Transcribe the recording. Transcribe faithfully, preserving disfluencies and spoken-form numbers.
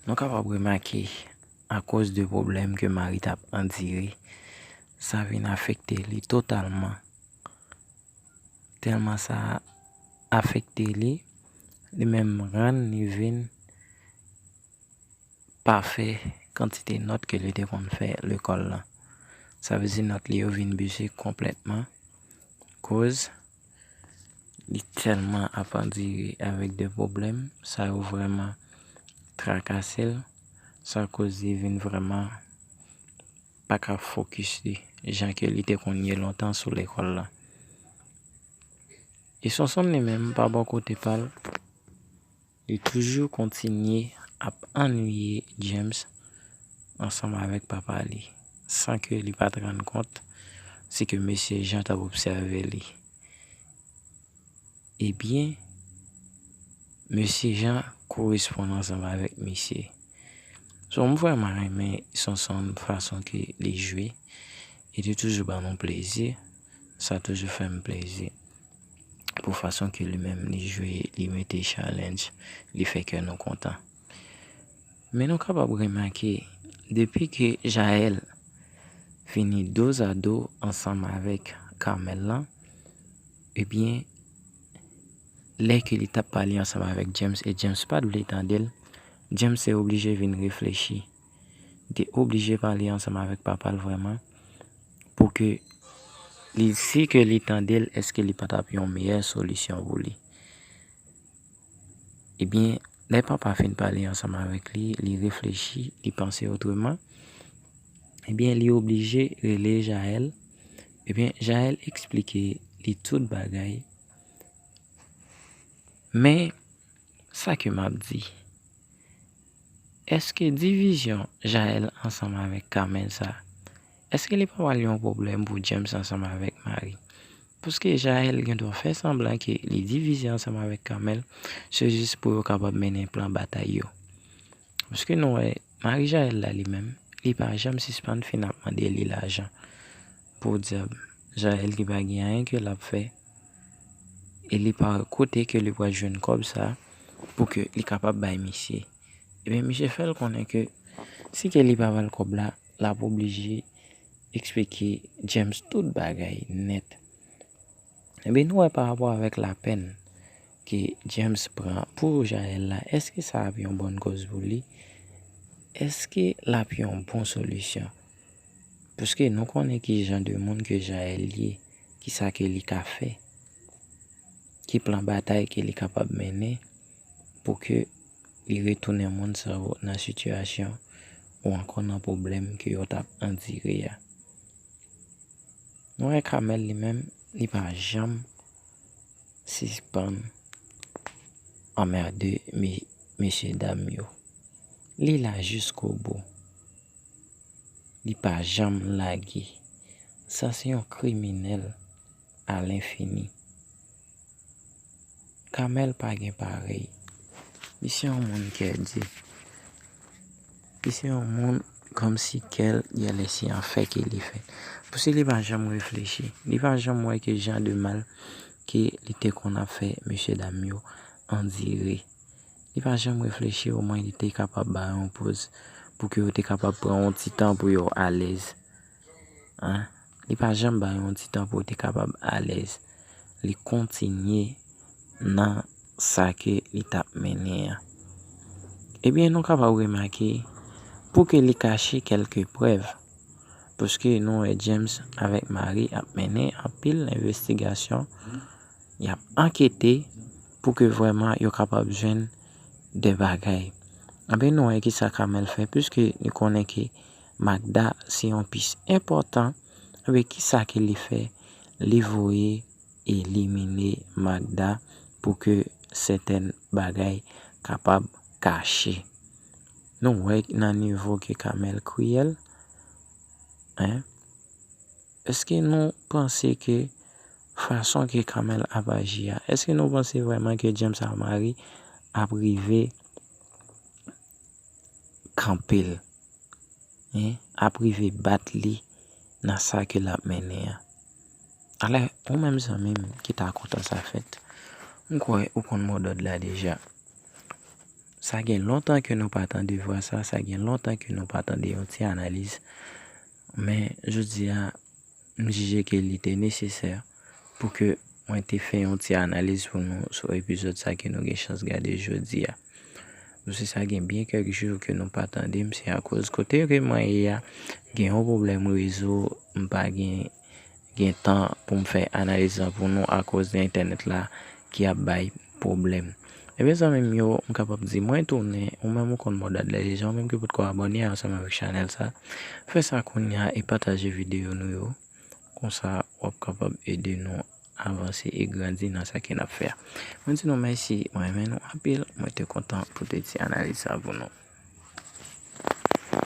Nou kapab remake, akoz de pwoblèm ke Mari t ap andire, sa vin afekte li totalman. Tèlman sa afekte li, li menm rann li vin pa fè kantite nòt ke li te konn fè lekòl la. Sa vle di nòt li yo vin bese konplètman, koz li tèlman ap andire avèk de pwoblèm, sa yo vrèman trakase l, sa koz li vin vrèman pa ka fokis li, jan ke li te konn ye lontan sou lekòl la. E Sonson li menm, pa bò kote pa l, li toujou kontinye ap annuiye James ansanm avèk papa li, san ke li pa t rann kont si ke mesye Jean t ap obsève li. Ebyen, mesye Jean koresponn ansanm avèk misye. So, m vrèman renmen Sonson fason ke li jwe. E li toujou ban nou plezi. Sa toujou fè m plezi. Pou fason ke li menm li jwe, li mete challenge, li fè kè nou kontan. Men nou kapab remake, depi ke Jaël fini dozado ansanm avèk Carmel lan, ebyen, lè ke li t ap pale ansanm avèk James e James pa t vle tande l, James te oblije vin reflechi. Li te oblije pale ansanm avèk papa l vrèman pou ke li, si ke li tande l, èske li pa t ap yon meyè solisyon pou li. Ebyen, lè papa fin pale ansanm avèk li, li reflechi, li panse otreman. Ebyen, li oblije rele Jaël. Ebyen, Jaël eksplike li tout bagay. Men, sa ke m ap di, èske divizyon Jaël ansanm avèk Carmel sa, èske li pa pral yon pwoblèm pou James ansanm avèk Mari? Paske Jaël gen dwa fè sanblan ke li divize ansanm avèk Carmel, se jis pou yo kapab mennen plan batay yo. Paske nou wè, mari Jaël la li menm, li pa janm sispann fin ap mande li lajan. Podyab, Jaël ki pa gen anyen ke l ap fè, e li pa wè kote ke li pral jwenn kòb sa pou ke li kapab bay misye. Ebyen, misye fè l konnen ke si ke li pa ba l kòb la, l ap oblije eksplike James tout bagay nèt. Ebyen, nou wè pa rapò avèk lapèn ke James pran pou Jaël la, èske sa ap yon bòn kòz pou li? Èske l ap yon bon solisyon? Paske nou konnen ki jan de moun ke Jaël ye, ki sa ke li ka fè, ki plan batay ke li kapab mennen pou ke li retounen moun sa yo nan sitiyasyon ou ankò nan pwoblèm ke yo t ap andire a. Nou wè Carmel li menm, li pa janm sispann anmède me-, mesye dam yo. Li la jiskobou. Li pa janm lage. Sa se yon kriminèl a lenfini. Carmel pa gen parèy. Li se yon moun kè di. Li se yon moun kòmsi kè l, gen lè se an fè ke li fèt. Paske li pa janm reflechi. Li pa janm wè ke jan de mal ke li te konn ap fè mesye dam yo andire. Li pa janm reflechi, omwen li te kapab ba yo yon poz pou ke yo te kapab pran yon ti tan pou yo alèz. Hein? Li pa janm ba yo yon ti tan pou yo te kapab alèz. Li kontinye nan sa ke li t ap mennen an. Ebyen, nou kapab remake, pou ke li kache kèlke prèv, paske nou wè James avèk Mari ap mennen anpil envestigasyon, y ap ankete pou ke vrèman yo kapab jwenn de bagay. Ebyen, nou wè ki sa Carmel fè, piske li konnen ke Magda se yon pis enpòtan, ebyen, ki sa ke li fè? Li voye elimine Magda pou ke sètèn bagay kapab kache. Nou wè nan nivo ke Carmel kriyèl, hein? Èske nou panse ke fason ke Carmel ap aji a, èske nou panse vrèman ke James ak Mari ap rive kanpe l, hein, ap rive bat li nan sa ke l ap mennen an? Alè, ou menm zanmi m ki ta kontan sa fèt, m kwè ou konn modòd la deja. Sa gen lontan ke nou pa tande vwa sa, sa gen lontan ke nou pa tande yon ti analiz. Men jodi a, m jije ke li te nesesè pou ke mwen te fè yon ti analiz pou nou sou epizòd sa ke nou gen chans gade jodi a. Paske sa gen byen kèk jou ke nou pa tande m, se akoz kote ke mwen ye a, gen yon pwoblèm rezo, m pa gen, gen tan pou m fè analiz lan pou nou akoz de entènèt la ki ap bay pwoblèm. Ebyen, zanmi m yo, m kapab di mwen tounen, ou menm ou konn Mòd Adlè Lejan, ou menm ki potko abòne ansanm avèk chanèl sa, fè sa kounye a e pataje videyo nou yo. Konsa, w ap kapab ede nou avanse e grandi nan sa ke n ap fè a. Mwen di nou mèsi, mwen renmen nou anpil, mwen te kontan pou te ti analiz sa pou nou.